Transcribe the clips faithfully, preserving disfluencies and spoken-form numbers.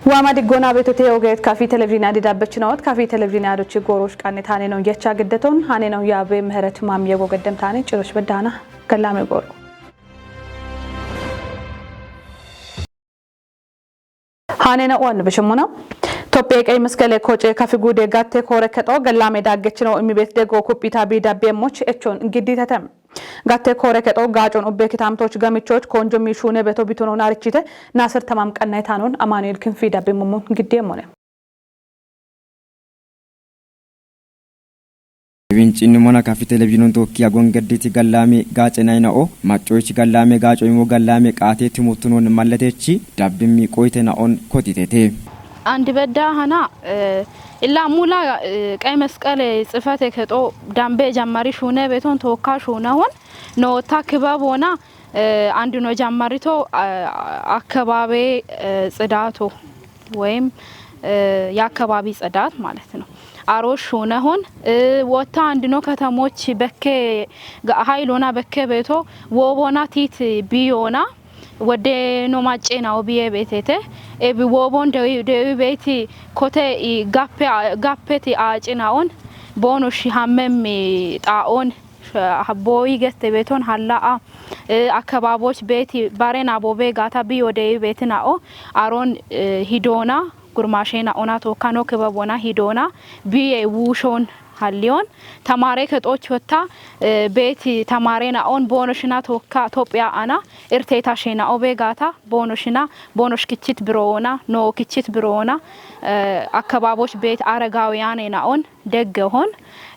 Waama diggoona beetote ogeet kafi televizhiinii adi daabbachinoot kafi televizhiinii adochi goorosh qaanne taane no jecha giddeton haane no yaabe Mihiret Maamiye gogeddem taane cirosh beddaana gallaame gooro. Haane no wan bishimuna. Tophee Qey Mesqele Koce kafi guude gatte koore kexo gallaame daaggechino immibeet dego kuphita bi dabbe moch echon gidditete. Gatte koore kexo gaacon ubbe kitaamtoch gamichoch koonjo mi shuune beto bitono naarichite Naasir Tamaam qannaytaanon Amaanu'el Kinfi dabbe mummun giddeemmone. Wincinni mona kafi televizhiinun tookki agon gedditi gallaame gaace nayna'o maccoyich gallaame gaaco imo gallaame qaate timuttunon malletechi dabbimmi qoyte na'on kotitete. Andi bedda hana, eh, illa mula, eh, Qey Mesqele tsifete kexo dambe jammari shuune beton tookka shuunahon no takki babona, eh, andi no jammarito, eh, akkababe, eh, tsidaato woyim, eh, የአካባቢ ጽዳት ማለት ነው። አሮሽ ሆነሆን፣ eh, wotta andi no katamoch bekke ga-, haylona bekke beeto woobona tiit biyoona, Wodde no macce na'o biye beetete. Ebi woobon dewi, dewi beeti kote i gappe a-, gappeti aaci na'on boono shi hammemmi xaa'on sh-, ha-, booyi gette beeton halla'a, eh, akkababoch beeti bare nabo be gaata biyo dewi beeti na'o aron, eh, hidoona gurmashe na'ona tookka no kebabona hidoona biye wuushon halliyon. Tamaare kexoch wotta, eh, beeti tamaare na'on boono shina tookka Tophiya ana irteta she na'o be gaata boono shina boonosh kichit biroona, no kichit biroona, eh, akkababoch beet aregaawiyane na'on deggehon.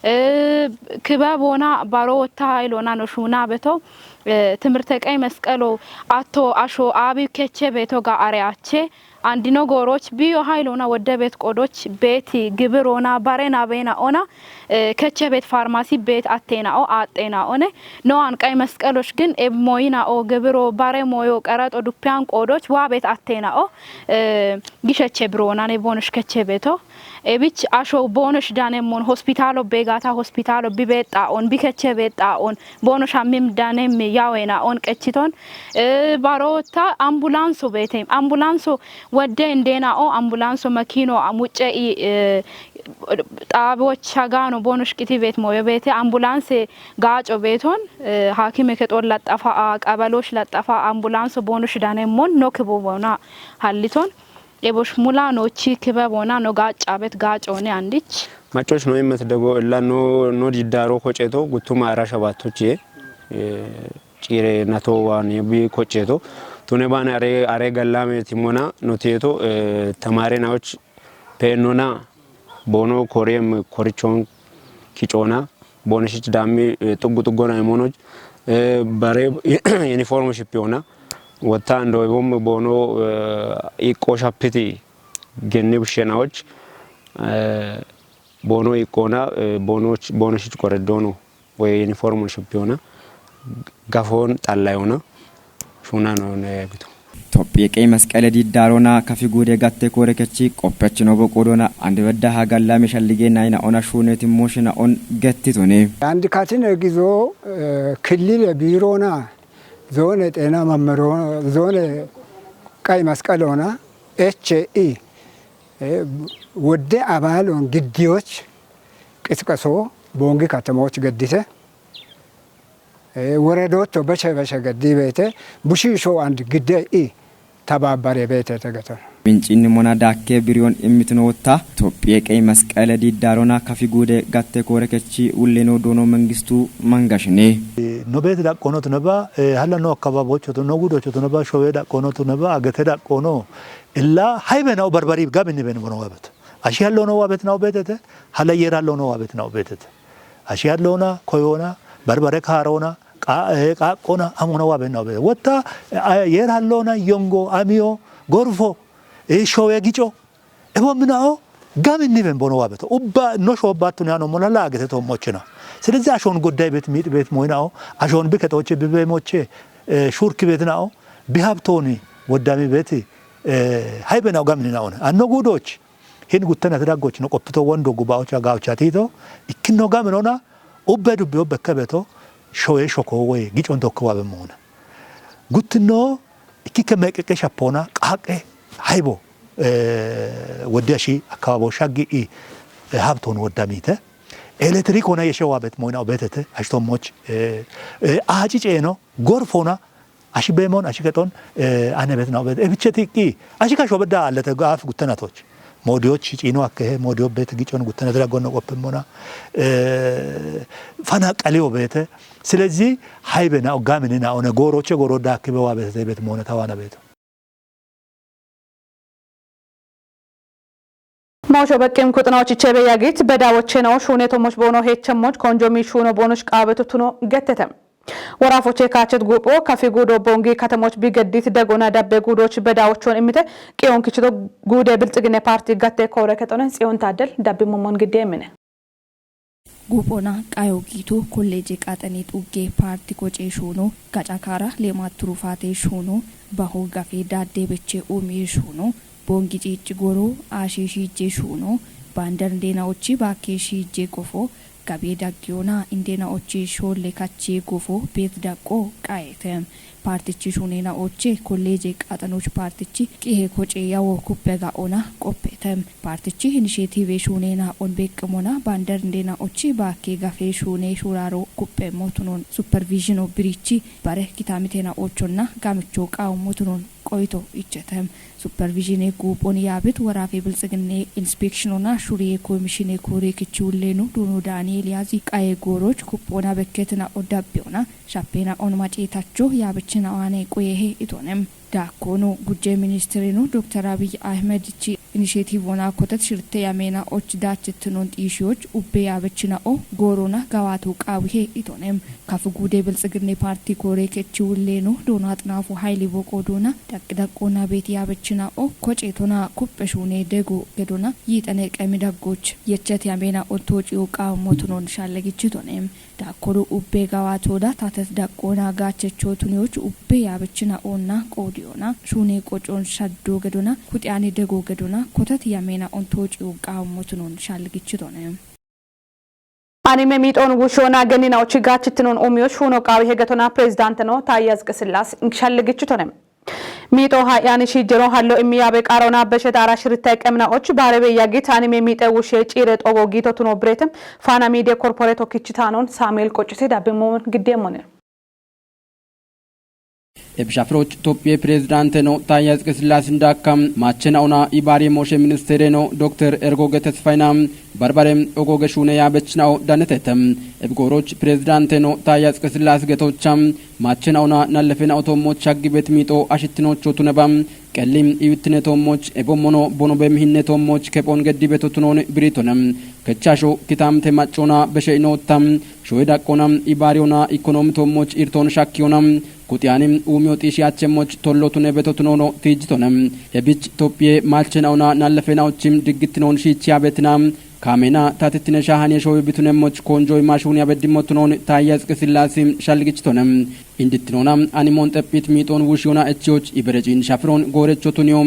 Eh, kebabona baro wotta haylona no shuuna beto, eh, timirte Qey Mesqelo atto asho abi keche beto ga areyache, Andi no gooroch biyo haylona wodde beet qodoch beeti gibirona bare nabena ona, eh, keche beet farmasi beet attena o attena one. No an Qey Mesqeloch gin eb moyina o gibiro bare moyo qeraxo duppiyan qodoch wa beet attena o, eh, gisheche birona ne boonosh keche beeto. Ebich asho boonosh danemmon hospitalo be gaata hospitalo bi beexxa'on, bi keche beexxa'on, boonosh hammim danemmi yawena on qechiton, eh, barota ambulanso beete. Ambulanso wodde indena o ambulanso makino amucce i, eh, xaaboch hagano boonosh qiti beet moyo beete. Ambulanse gaaco beeton, eh, haakime kexon laxxafa'a, qabaloch laxxafa'a, ambulanso boonosh danemmon no kebabona halliton. Ebosh mula nochi kebabona no gaaca beet gaaco ne andich. Maccoch no immet dego illa no, no diddaro koceto guttuma ara shabattochi, eh, cire nato wani bi koceto. Tune bane are, are gallame timona no tieto, eh, tamaare na'och pennona boono korem korichon kicona. Boonoshich dammi, eh, xuggu xuggona imonoch, eh, bare uniform shipiyona. Wotta ando ibom boono, eh, iqqo shappiti genni bushenaoch, eh, boono iqqona, eh, boonoch-, boonoshich qoreddono, woy uniform shipiyona, gafon xallayona. Shuuna no ne gitu. Tophphiye Qey Masqale diiddaarona kafi guude gatte koore kechi qoppechino boqoodona andi bedda ha gallame shallige nayina ona shuune timmoshina on gettitone. Andi katine gizo, eh, killile biirona zoone xeena mammaro zoone Qey Masqalona H E, eh, wodde abaalon giddiyoch qisqaso boongi katamoch geddite. Eh, woredootto beshe beshe geddi beete, bushiisho and gidde i tabaabare beete tegeton. Mincinni mona daakke biriyon immitinotta Tophphiye Qey Masqale diiddaarona kafi guude gatte koore kechi wullino doono mengistu mangashine. No beete daqqoonotu neba, eh, halla no akkababochotu, no gudochotu neba, showe daqqoonotu neba, agete daqqoono. Illa haybe na'o barbari gabinni ben bono wabet. Ashi hallo no wabet na'o beetete, halla yer hallo no wabet na'o beetete. Ashi halloona, koyoona, barbare kaaroona, qa-, eh, qaaqqoona, amoona waabenna obe. Wotta, eh, yer halloona, yongo, amiyo, gorfo, eh, showe gico. Ebo mina'o, gaminni ben bono waabeto. Ubba no shoobbattune ano mola laagete toommochina. ስለዚህ አሾን ጉዳይ ቤት ሚጥ ቤት ሞይናኦ፣ አሾን ብከቶቼ ብቤሞቼ፣ eh, ሹርክ ቤት ናኦ፣ ቢሃብቶኒ ወዳሚ ቤት፣ eh, ሃይበናው ጋምኒ ናኦነ። አኖ ጉዶች፣ Hin guttena ti daggochino qoppito wondo gubaocha gaocha tito, ikkino gaminona, ubbe dubbi obbe kebeto, shoye shoko woye gicon dokke wabe moona. Guttino, ikkikke meqeqe shapona, qaqe, haybo, woddi ashi akkabaabo shaggi i habtoon woddamiite. Elektrik ሆነ የሸዋ ቤት ሞይናው ቤተተ አሽቶሞች አጭ ጨኖ ጎርፎና አሺ ቤሞን አሺ ገጦን አነ ቤት ነው ቤት እብቸ ቲቂ አሺ ካሾ በዳ አለተ ጋፍ ጉተናቶች ሞዲዮች ሺ ጪኖ አከሄ ሞዲዮ ቤት ግጮን ጉተነት ዳጎነ ቆፕሞና ፈናቀሊዮ ቤተ ስለዚህ ሃይበና ኦጋምንና ኦነ ጎሮቸ ጎሮዳ አክበዋ ቤተ ቤት ሞነ ታዋና ቤቱ Moosho beqqim kuxinaoch ichebe yagit bedawoche no shune tomoch bono hechemmoch konjomi shuno bonoch qaabetu tuno gettetem. Worafoche kaachet gupho kafi gudo bongi katemoch bi geddit degona dabbe gudoch bedawochon imite qiyon kichito gude bilxigine parti gatte koore kexonen Tsiyon Taaddel dabbi momon gidde emine. Guphona qayo gito kolleje qaxane xugge parti koce shuno gaca kara lemat turufate shuno baho gafe dadde beche umi shuno bongi cici goro ashe shije shuno bandar ndena ochi bakke shije gofo gabe daggiyona indena ochi sholle kache gofo bet daqqo qayete. Partichi shunena oche kolleje qaxanoch partichi qihe koce yawo kuppe ga'ona qoppete. Partichi inishetive shunena on beqqimona bandar ndena ochi bakke gafe shune shuraro kuppe motunon supervision o birichi bare kitamitena ochonna gamicho qawo motunon qoyto ichete. Supervisione guphon yaabit worafe bilxiginne inspekshinona shuriye komishine kore kichi ullenu duno Daniel yazi qaye gooroch kuphona bekketina oddabbeona shappena on maceetacho yaabechina waane qoyehe itonem. Daakkono gujje ministereno Dokter Abiy Ahmed chi inishetive wona kotet shirte yamena och daachittinon xiishiyoch ubbe yaabechina o goorona gawato qaawihe itonem. Kafu gude bilxiginne parti kore kechi ulleno doona xinafu hayli boqo doona daqi daqona beti yaabechina o koce tona kuppe shune dego gedona yiixane qemi daggoch yechet yamena o toci o qaawo motunon shallegichitonem. Daakkodo ubbe gawatoda tatet daqqona gaachecho tuniyoch ubbe yaabechina onna qoodiyona shune qocon shaddo gedona kuxiyani dego gedona kotet yamena on toci o qaawo motunon shallegichitonem. Anime miixon wushona genina ochi gaachittinon umiyo shuno qaawi hegetona pirezidaanteno Taayye Atsqe Sillaase shalligichitone. Miixo ha'yani shijjero hallo immi yaabe qaarona beshe daara shiritta qemna och baarebe yagit anime miixe wushe ciire xogo giito tuno birete Faana Miidiye Korporeto kichitaanon Saamu'eel Qoccite dabbimmoon giddeemmone. Ebishafiroch Tophiye pirezidaante no Taayye Atsqe Sillaase ndakka maachena ona ibaari mooshe ministeere no Dokter Ergoge Tesfayna barbare ogoge shuune yaabechna'o danetete. Ebgooroch pirezidaante no Taayye Atsqe Sillaase getocha maachena ona nallefena otoommoch shaggibet miixo ashittinocho tuneba qelli iwittine toommoch ebommono bonobe mihinne toommoch kephon geddibeto tunon biritone. Kechasho kitamte maccona beshe inootta shoye daqqona ibaariyona ikonoomi toommoch irton shakkiyona kuxiyani uumiyo xiishi achemmoch tollo tune beto tunono tiijjitone. Hebich Tophiye maalchena'ona nallefena'ochim diggittinon shiichiya betina kaamena taatittine shaahaniye showe bitunemmoch konjo imaashuniya beddimmo tunon Taayye Atsqe Sillaase shalgichitone. Indittinona animon xephit miixon wushiyona echiyoch iberecin shafiron goorecho tuniyo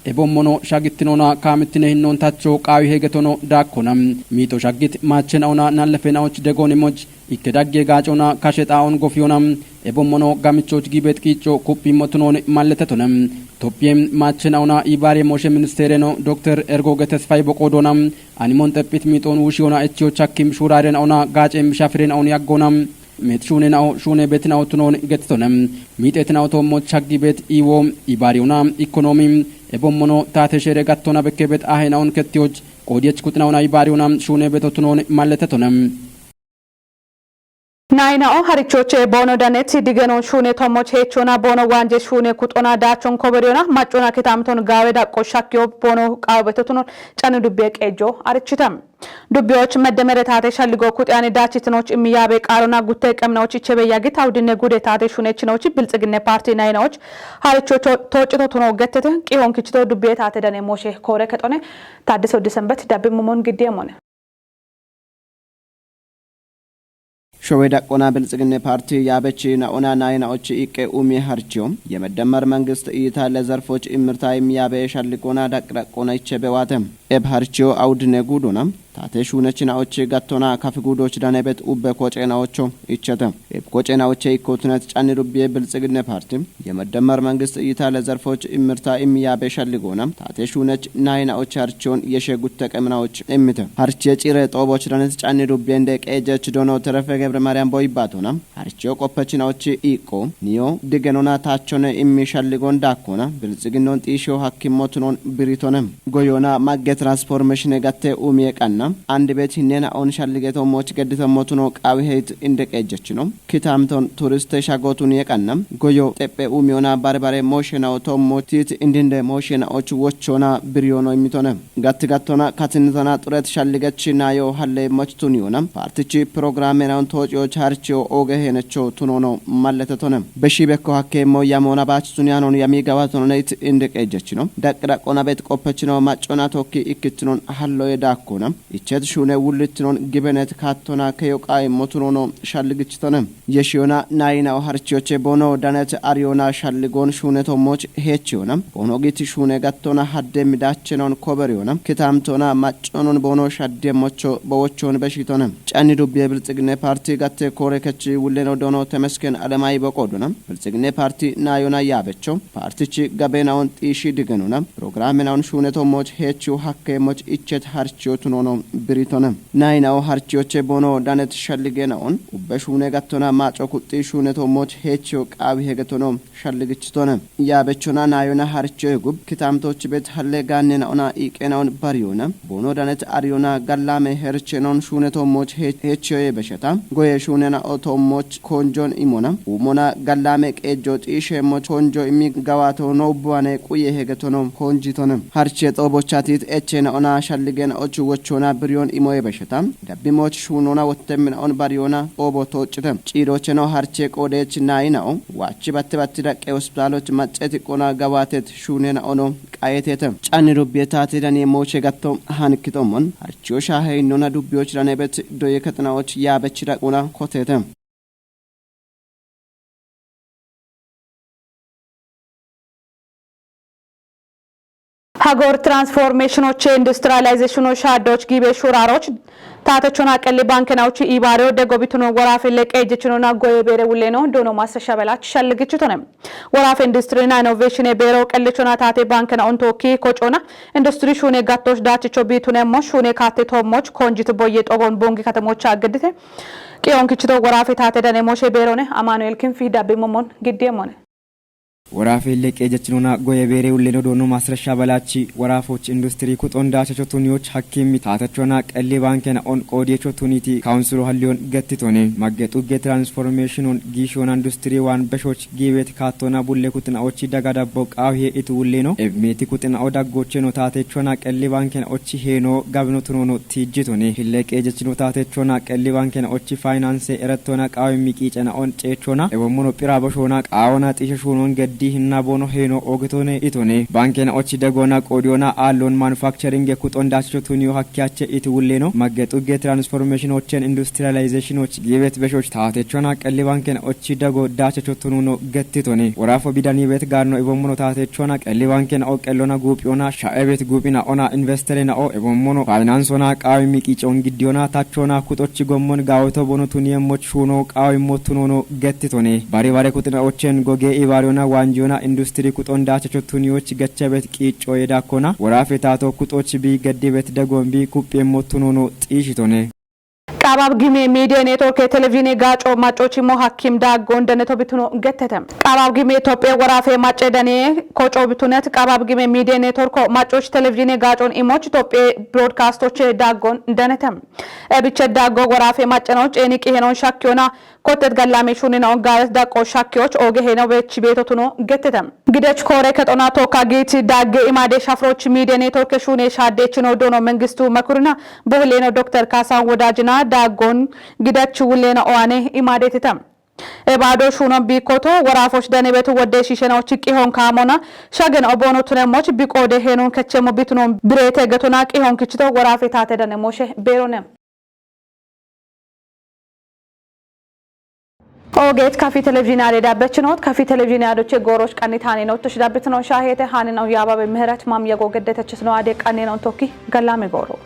ebommono shagittinona kaamittine hinnon tacho qaawi hegetono daakkona. Miixo shaggit maachena'ona nallefena'och degonimoch ikke dagge gaacona kashe xaa'on gofiyona ebommono gamichoch giibet qiicco kuphimmo tunon malletetone. Tophiye maachena'ona ibaariye mooshe ministeereno Dokter Ergoge Tesfay boqoodona animon xephit miixon wushiyona echiyoch hakkim shuuraarena'ona gaacem shafirena'on yaggona. Met shuunena'o shuune betina'o tunon getitone. Miixetina'o toommoch shaggibet iwo ibaariyona ikonoomi ebommono taate shere gattona bekkebet ahena'on kettiyoch qoodiyech kuxina'ona ibaariyona shuune beto tunon malletetone. Nayina'o harichoche boono danet digenon shuune toommoch heechona boono waanje shuune kuxona daachon koberiyona maccona kitamiton gaawe daqqo shakkiyo boono qaabeto tunon canu dubbiye qeejjo arichitam. Dubbiyoch meddemere taate shalligo kuxiyani daachitinoch immi yaabe qaarona gutte qemnaoch ichebe yagit awudinne gude taate shunechinoch bilxiginne parti nayinaoch harichocho toocito tuno gettete qihon kichito dubbiye taate dane mooshe koore kexone Taaddese Uddi Senbet dabbi mumon giddeemone. Showe daqqona bilxiginne parti yaabechi na'ona nayinaoch iqqe umi harchiyo yemedemmer mengist iita lezerfoch immirta immi yaabe shalliqona daqdaqona ichebe waate. Eb harchiyo awudine gudona, taate shuunechina'ochi gattona kafi gudoch danebet ubbe kocenaocho ichete. Eb kocenaoche ikkotunet canni dubbiye bilxigine parti, የመደመር መንግስት እይታ ለዘርፎች እምርታ የሚያበ ሸልጎና፣ ታቴ ሹነች ናይናዎች አርቺዮን የሸጉት ተቀምናዎች እምተ። አርቺ የጪረ ጦቦች ዳነት ጫኒ ዱቤ እንደ ቀጀች ዶኖ ተረፈ ገብረ ማርያም ቦይባቶና፣ አርቺዮ ቆፐችናዎች ኢቆ፣ ኒዮ፣ ድገኖና ታቾነ የሚሸልጎን ዳኮና፣ ብልጽግኖን ጢሾ ሐኪሞትኖን ብሪቶነ። ጎዮና ማገ ትራንስፎርሜሽን የጋተ ኡሚ የቀና፣ አንድ ቤት ህኔና ኦን ሸልጌቶሞች ገድተሞትኖ ቃዊ ሄይት እንደ ቀጀች ነው። ኪታምቶን ቱሪስት ሻጎቱን የቀነም ጎዮ ጤጴ ኡሚዮና ባርባሬ ሞሼናው ቶሞቲት እንዲንደ ሞሼናዎች ወቾና ብርዮኖ የሚቶነ። ጋት ጋቶና ካትንተና ጡረት ሻልገች ናዮ ሀለ ሞችቱን ይሆነ። ፓርቲቺ ፕሮግራሜናውን ተወጪዎች ሀርቺዮ ኦገ ሄነቾ ቱኖኖ ማለተቶነ። በሺ ቤኮ ሀኬ ሞያሞና ባችቱን ያኖን የሚገባቶነ ነይት እንድቀጀች ነው። ዳቅዳቆና ቤት ቆፐች ነው። ማጮና ቶኪ ኢክትኖን ሀሎ የዳኮነ። ኢቸት ሹነ ውልትኖን ግበነት ካቶና ከዮቃይ ሞቱኖኖ ሻልግችቶነ። የሺዮና ናይናው ሀርቺዮቼ ቦኖ ዳነት አሪዮና ሻልጎን ሹነ ቶሞች ሄች ዮነ። ቦኖ ጊት ሹነ ጋቶና ሀደም ዳቸኖን ኮበር ዮነ። ክታምቶና ማጮኖን ቦኖ ሻደሞቾ በዎቾን በሺቶነ። ጫኒ ዱብ የብልጽግነ ፓርቲ ጋቴ ኮሬ ከቺ ውሌኖ ዶኖ ተመስገን አለማይ በቆዱና። ብልጽግነ ፓርቲ ናዮና ያበቸው ፓርቲቺ ገቤናውን ጢሺ ድገኑና። ፕሮግራሜናውን ሹነ ቶሞች ሄቺው ሀኬሞች ኢቸት ሀርቺዮ ቱኖኖ ብሪቶነ። ናይናው ሀርቺዮቼ ቦኖ ዳነት ሸልጌናውን ኡበ ሹነ ጋቶና ማጮ ኩጢ ሹነ ቶሞች ሄቺዮ ቃቢ ሄገቶኖ ሸልግችቶነ። ያበቾና ናዮና ሀርቺዮ የጉብ ክታምቶች ቤት ሀለ ጋኔናውና ኢቄናውን ባሪዮነ። ቦኖ ዳነት አሪዮና ጋላሜ ሄርቼኖን ሹነ ቶሞች ሄ-፣ ሄቺዮ የበሸታ። ጎየ ሹነና ኦቶሞች ኮንጆን ኢሞና። ኡሞና ጋላሜ ቄጆ ጢሼሞች ኮንጆ ኢሚጋዋቶ ኖ ቡዋኔ ቁየ ሄገቶኖ ኮንጂቶነ። ሀርቼ ጦቦቻቲት ኤቼናኦና ሸልጌናኦቹ ወቾና ብሪዮን ኢሞ የበሸታ። ደቢሞች ሹኖና ወተምናኦን ባሪዮና ኦቦ ቶጭተ። ጪዶቼኖ ሀርቼ ቆዴች ናይናኦ ዋቺ ባት ባት ደቄ ሆስፒታሎች ማጨት ቆና ገባቴት ሹኔናኦኖ ቃየቴተ። ጫኒ ዱቤ ታቴ ዳኔ ሞቼ ጋቶ ሀንክቶሞን ሀርቺዮ ሻሄ ኢኖና ዱቤዎች ዳኔ ቤት ዶየ ከጥናዎች ያበች ዳቆና ኮቴተ። ሀጎር ትራንስፎርሜሽኖች፣ ኢንዱስትሪያላይዜሽኖች፣ ሻዶች፣ ጊቤ ሹራሮች፣ ታተቾና ቀሊ ባንክናዎች ኢባሪዮ ደጎቢቱኖ ወራፌ ለቀ ጅችኖና ጎየ ቤረ ውሌኖ ዶኖ ማሰሻ በላች ሸልግችቶነ። ወራፌ ኢንዱስትሪና ኢኖቬሽን የቤሮ ቀልቾና ታቴ ባንክና ኦንቶኪ ኮጮና ኢንዱስትሪ ሹኔ ጋቶች ዳችቾ ቢቱነ ሞ ሹኔ ካቴ ቶሞች ኮንጅት ቦየ ጦቦን ቦንግ ከተሞች አግድቴ ቂዮን ክችቶ ወራፌ ታቴ ዳኔ ሞሼ ቤሮነ አማኑኤል ክንፊ ዳቤ ሞሞን ግዴ ሞነ። ወራፌ ለቄ ጀችኖና ጎየ ቤሬ ውሌኖ ዶኖ ማስረሻ በላቺ ወራፎች ኢንዱስትሪ ኩጦን ዳቸቾ ቱኒዎች ሐኪም ታተቾና ቀሌ ባንከና ኦን ቆዴቾ ቱኒቲ ካውንስሉ ሀሊዮን ገትቶኔ ማገጡ ጌ ትራንስፎርሜሽኑን ጊሾና ኢንዱስትሪ ዋን በሾች ጊቤት ካቶና ቡሌ ኩጥናዎች ደጋዳቦ ቃውሄ ኢቱ ውሌኖ ኤብሜቲ ኩጥናኦ ዳጎቼኖ ታተቾና ቀሌ ባንከና ኦቺ ሄኖ ጋብኖ ቱኖኖ ቲጅቶኔ ሂለቄ ጀችኖ ታተቾና ቀሌ ባንከና ኦቺ ፋይናንሴ ኤረቶና ቃው የሚቂጨና ኦን ጨ ቾና ኤቦሞኖ ጲራ በሾና ቃወና ጢሸ ሹኖን ገዲ ህና ቦኖ ሄኖ ኦግቶነ ኢቶኔ ባንኬና ኦቺ ደጎና ቆዲዮና አሎን ማኑፋክቸሪንግ የኩጦን ዳቸቾ ቱኒዮ ሀኪያቸ ኢት ውሌ ነው። ማገጡ ጌ ትራንስፎርሜሽኖችን ኢንዱስትሪያላይዜሽኖች ጊቤት በሾች ታቴቾና ቀሊ ባንኬና ኦቺ ደጎ ዳቸቾ ቱኑ ነው ገትቶኔ ወራፎ ቢዳኒ ቤት ጋር ነው። ኤቦሞኖ ታቴቾና ቀሊ ባንኬና ኦቀሎና ጉጵዮና ሻኤ ቤት ጉጲና ኦና ኢንቨስተሬና ኦ ኤቦሞኖ ፋይናንሶና ቃዊ ሚቂጮን ግዲዮና ታቾና ኩጦች ጎሞን ጋወቶ ቦኖ ቱኒየሞች ሹኖ ቃዊ ሞቱኖኖ ገትቶኔ ባሪ ባሬ ኩጥናኦቼን ጎጌ ኢባሪዮና ዋንጂዮና ኢንዱስትሪ ኩጦን ዳቸቾ ቱኒዎች ገቸ ቤት ቂጮ የዳኮና ወራፌ ታቶ ኩጦች ቢ ገዲ ቤት ደጎን ቢ ኩጴ ሞቱኖኖ ጢሽቶኔ። ቃባብ ጊሜ ሚዲያ ኔትወርክ የቴሌቪዥን ጋጮ ማጮች ሞ ሐኪም ዳጎ እንደነቶ ብትኖ ገተተ። ቃባብ ጊሜ ኢትዮጵያ ወራፌ ማጨ ደኔ ኮጮ ብቱነት ቃባብ ጊሜ ሚዲያ ኔትወርክ ማጮች ቴሌቪዥን ጋጮን ኢሞች ኢትዮጵያ ብሮድካስቶች ዳጎን እንደነተ። ኤብቸ ዳጎ ወራፌ ማጨኖች ኤኒቂ ሄኖን ሻኪዮና ኮተት ገላሜ ሹኒና ኦንጋለት ዳቆ ሻኪዎች ኦገ ሄኖ ቤች ቤቶቱኖ ገተተ። ግደች ኮሬ ከጦና ቶካ ጊት ዳጌ ኢማዴ ሻፍሮች ሚዲያ ኔትወርክ ሹኔ ሻዴች ነው ዶኖ መንግስቱ መኩርና ቦህሌ ነው ዶክተር ካሳን ወዳጅና ዳጎን ግደች ውሌ ነው ኦዋኔ ኢማዴ ትተም። ኤባዶ ሹኖን ቢኮቶ ወራፎች ደኔ ቤቱ ወደ ሺሸናዎች ቂሆን ካሞና ሻገን ኦቦኖ ቱነሞች ቢቆደ ሄኖን ከቸሞ ቢትኖን ብሬቴ ገቶና ቂሆን ክችቶ ወራፌ ታተ ደኔ ሞሼ ቤሮነ። Ogeet kafi televizhiinii adeeda bechinoot, kafi televizhiinii adoche gooroch qanni taane noottoch dabbitinoon shaaheete haaninoon yaababe ምህረት ማም የጎ ገደተችስ ነው አዴ ቀኔ ነው ቶኪ ገላሜ gooro.